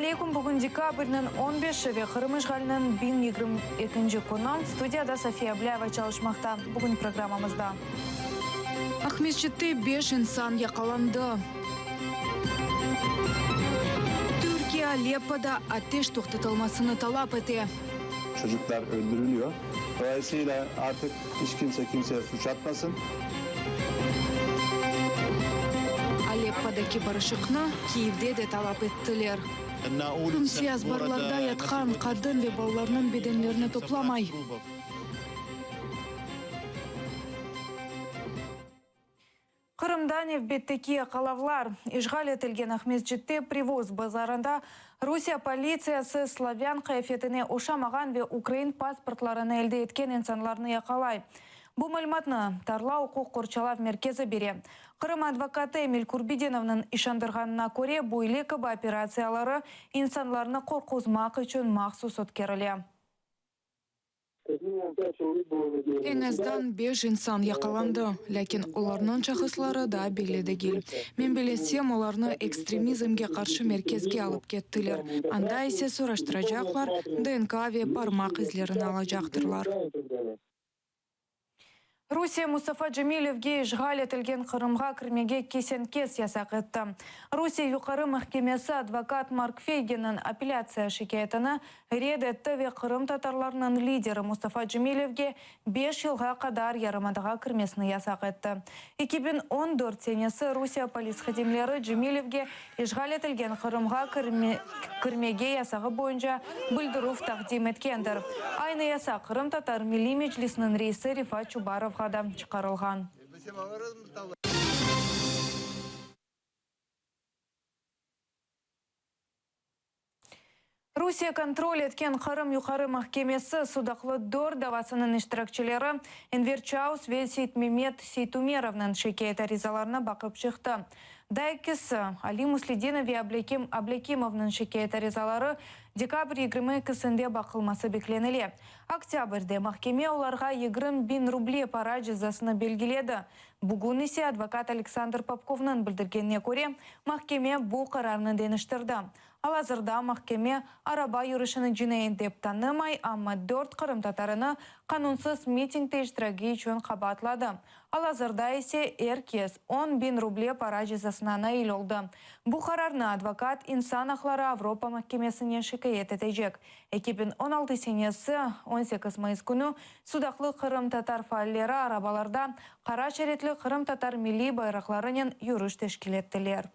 aleyküm. Bugün dekabrniñ on beşi ve Qırım işğaliniñ 1022-nci künü. Studiyada Safiye Ablâyeva çalışmaqta. Bugün programmamızda. Aqmescitte beş insan yaqalandı. Türkiye Aleppoda ateş toqtatılmasını talap ete. Çocuklar öldürülüyor. Dolayısıyla artık hiç kimse kimseye suç atmasın. Aleppodaki barışıqnı Kyivde de talap ettiler. Kimse azbarlarda yatqan qadın ve balalarnıñ bedenlerini toplamay. Qırımda nevbetteki yaqalavlar. İşğal etilgen Aqmescitte Privoz bazarında Rusiye politsiyası slavân qıyafetine oşamağan ve ukrain pasportlarını elde etken insanlarnı yaqalay. Bu malümatnı Tarla uquq qorçalav merkezi bere. Qırım advokatı Emil Kurbedinovnıñ işandırğanına köre, böyle kibi operatsiyaları insanlarnı qorquzmaq içün mahsus ötkerile. Eñ azdan beş insan yaqalandı, lâkin olarnıñ şahısları daa belli degil. Men bilesem, olarnı ekstremizmge qarşı merkezge alıp kettiler, anda ise soraştıracaqlar, DNK ve parmaq izlerini alacaqtırlar. Rusiye Mustafa Cemilevge işğal etilgen Qırımğa kirmege kesen-kes yasaq etti. Rusiye Yuqarı mahkemesi advokat Mark Feyginniñ apellâtsiya şikâyetini red etti ve qırımtatarlarnıñ lideri Mustafa Cemilevge beş yılğa qadar yarımadağa kirmesini yasaq etti. 2014 senesi Rusiye polis hadimleri Cemilevge işğal etilgen Qırımğa kirmege yasağı boyunca bildirüv taqdim etkendir. Aynı yasaq Qırımtatar Milliy Meclisiniñ reisi Refat Çubarovğa da çıqarılğan. Rusiye kontrol etken Qırım Yuqarı mahkemesi Sudaqlı dört davasınıñ iştirakçileri Enver Çaus ve Seytmemet Seytumerovnıñ şikâyet arizalarını baqıp çıqtı. Daa ekisi, Ali Musledinov ve Ablâkim Ablâkimovnıñ şikâyet arizaları dekabr yigirmi ekisinde baqılması beklenile. Oktâbrde mahkeme olarğa 20 biñ ruble para cezasını belgiledi. Bugün ise advokat Aleksandr Popkovnıñ bildirgenine köre, mahkeme bu qararnı deñiştirdi. Al-azırda mahkeme araba yürüşini cinayet dep tanımay, amma dört qırımtatarını qanunsız mitingde iştiragi içün qabaatladı. Al-azırda ise er kes on biñ ruble para cezasına nail oldı. Bu qararnı advokat İnsan aqları Avropa mahkemesine şikâyet etecek. 2016 senesi 18 mayıs künü Sudaqlı qırımtatar faalleri arabalarda qara şeritli qırımtatar milliy bayraqlarınen yürüş teşkil ettiler.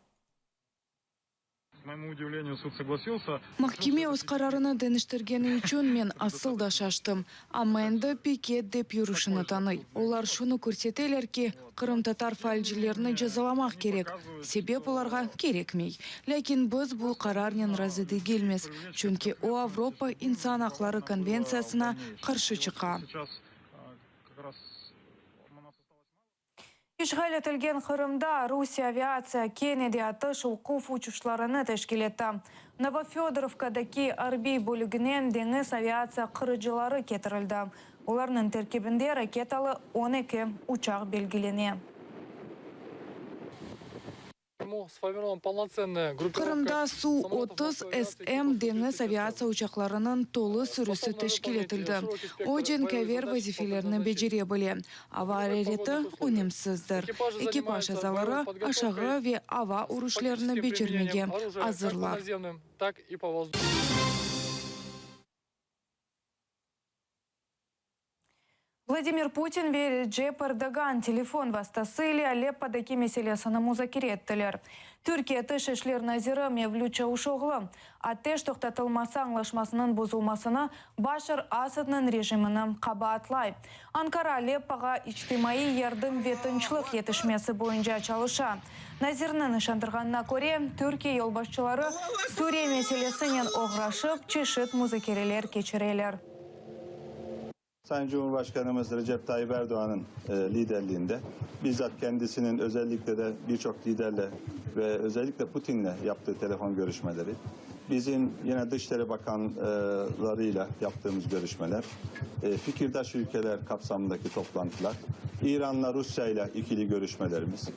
Mahkeme öz qararını deñiştirgeni içün men asıl da şaştım. Amma endi piket dep yürüşini tanıy. Olar şunı körseteler ki, qırımtatar faalcilerini cezalamaq kerek, sebep olarğa kerekmey. Lâkin biz bu qararnen razı degilmiz, çünki o Avropa insan aqları konventsiyasına qarşı çıqa. İşğal etilgen Qırımda Rusiye aviatsiya kene de atış oquv uçuşlarını teşkil etti. Novofödorovkadaki arbiy bölüginen deñiz aviatsiya qırıcıları ketirildi. Olarnıñ terkibinde raketalı 12 uçaq belgilene. Qırımda Su-otuz SM deñiz aviatsiya uçaqlarınıñ tolu sürüsi teşkil etildi. O, cenkâver vazifelerni becere bile. Ava arareti önemsizdir. Ekipaj azaları aşağı ve ava uruşlarını becermege azırlar. Vladimir Putin ve Recep Erdoğan telefon vastası ile Aleppodaki meselesini muzakere ettiler. Türkiye Tış işler naziri Mevlüt Çavuşoğlu, ateş toqtatılması añlaşmasınıñ bozulmasını Başar Asadnıñ rejimini qabaatlay. Ankara Aleppoğa içtimaiy yardım ve tınçlıq yetişmesi boyunca çalışa. Nazirniñ işandırğanına köre, Türkiye yolbaşçıları Suriye meselesinen oğraşıp, çeşit muzakereler keçireler. Sayın Cumhurbaşkanımız Recep Tayyip Erdoğan'ın liderliğinde, bizzat kendisinin özellikle de birçok liderle ve özellikle Putin'le yaptığı telefon görüşmeleri, bizim yine Dışişleri Bakanlarıyla yaptığımız görüşmeler, fikirdaş ülkeler kapsamındaki toplantılar, İran'la Rusya'yla ikili görüşmelerimiz.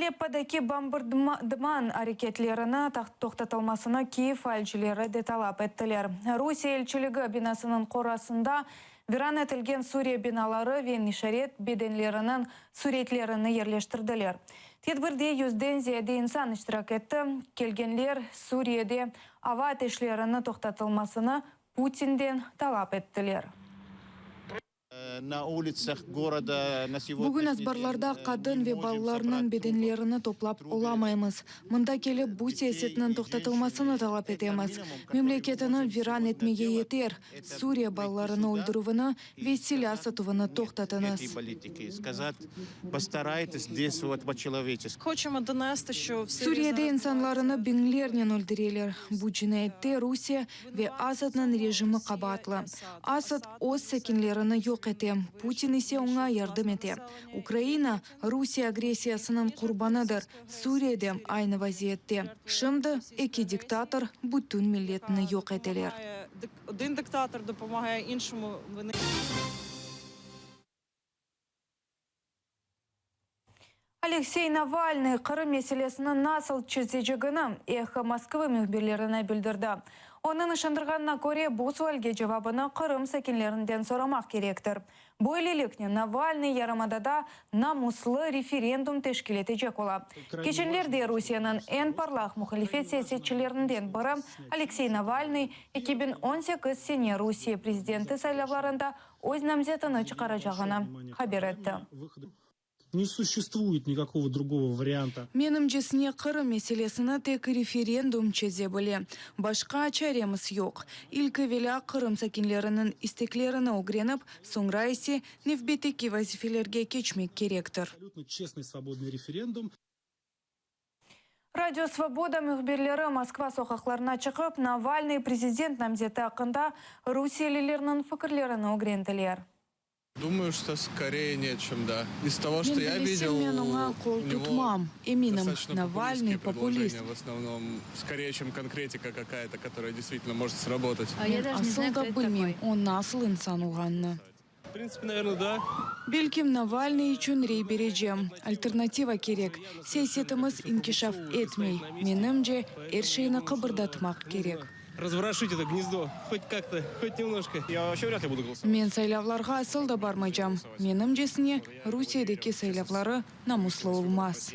Aleppodaki bombardıman areketlerini toqtatılmasını Kiyev faalcileri de talap ettiler. Rusiye elçiligi binasınıñ qorasında viran etilgen Suriye binaları ve nişaret bedenleriniñ süretlerini yerleştirdiler. Tedbirde yüzden ziyade insan iştirak etti. Kelgenler Suriyede ava ateşlerini toqtatılmasını Putinden talap ettiler. Bugün azbarlarda qadın ve balalarnıñ bedenlerini toplap olamaymız. Mında kelip bu siyasetniñ toqtatılmasını talap etemiz. Memleketini viran etmege yeter. Suriye balalarını öldürüvini ve silâ satuvını toqtatıñız. Suriyede insanlarını biñlernen öldüreler. Bu cinayette Rusiye ve Asadnıñ rejimi qabaatlı. Asad öz sakinlerini yoq ete, Putin ise oña yardım ete. Ukraina, Rusiye agressiyasınıñ qurbanıdır, Suriye de aynı vaziyette. Şimdi eki diktator bütün milletni yoq eteler. Aleksey Navalnıy Qırım meselesini nasıl çezecegini Eho Moskvı mühbirlerine bildirdi. Onıñ işandırğanına köre, bu sualge cevabını Qırım sakinlerinden soramaq kerektir. Böyleliknen, Navalnıy yarımadada namuslı referendum teşkil etecek ola. Keçenlerde Rusiyeniñ eñ parlaq muhalifet siyasetçilerinden biri Aleksey Navalnıy 2018 sene Rusiye prezidenti saylavlarında öz namzetini çıqaracağını haber etti. Ne suşestvuet nikakogo drugogo varianta. Menimcesine, Qırım meselesini tek referendum çeze bile. Başqa çaremiz yoq. İlk evelâ Qırım sakinleriniñ isteklerini ögrenip, soñra ise nevbetteki vazifelerge keçmek kerektir. Absolütno çestnıy svobodnıy referendum. Radio Svoboda mühbirleri Moskva soqaqlarına çıqıp, Navalnıy prezident namzeti aqqında rusiyelilerniñ fikirlerini ögrendiler. Думаю, что скорее нет, чем да. Из того, что Men я bilesem, видел, men oña qol у него tutmam. Eminim, достаточно Navalnıy популистские populist. предложения в основном, скорее, чем конкретика какая-то, которая действительно может сработать. А я Men даже не знаю, asıl кто da это bilmeyim, такой. o nasıl insan olğanını. В принципе, наверно, да. Belkim, Navalnıy içün rey berecem. Alternativa kerek. Siyasetimiz inkişaf etmey. Menimce, er şeyni qıbırdatmaq kerek. Razvoрошить это гнездо, хоть как-то, хоть немножко. Я вообще вряд ли буду голосовать. Men saylavlarğa asıl da barmaycam. Menimcesine, Rusiyedeki saylavları namuslı olmaz.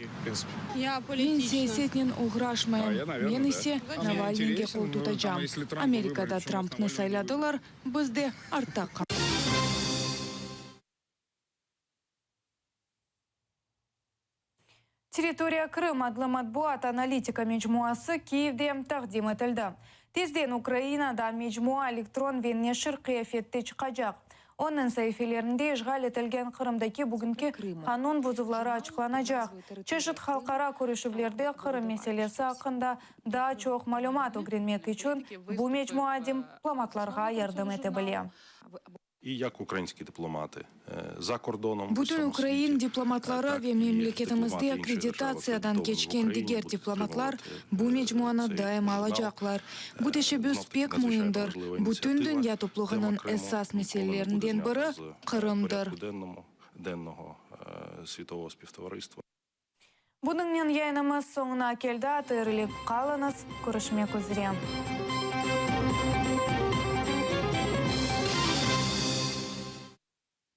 Men siyasetnen oğraşmayım, men ise Navalnıyge qol tutacam. Amerikada Trumpnı sayladılar, biz de artta Territoriya Krım adlı matbuat-analitika mecmuası Kiyevde taqdim etildi. Tezden Ukrainada mecmua elektron ve neşir qıyafette çıqacaq. Onıñ saifelerinde işğal etilgen Qırımdaki bugünki qanun bozuvları açıqlanacaq. Çeşit halqara körüşüvlerde Qırım meselesi aqqında daa çoq malümat ögrenmek içün bu mecmua diplomatlarğa yardım ete bile. Bütün ukrain diplomatları ve memleketimizde akkreditatsiyadan keçken diger diplomatlar bu mecmuanı daima alacaqlar. Bu teşebbüs pek müimdir. Bütün dünya toplulığınıñ esas meselelerinden biri Qırımdır. Bunıñnen yayınımız soñuna keldi. Hayırlı qalıñız, körüşmek üzre.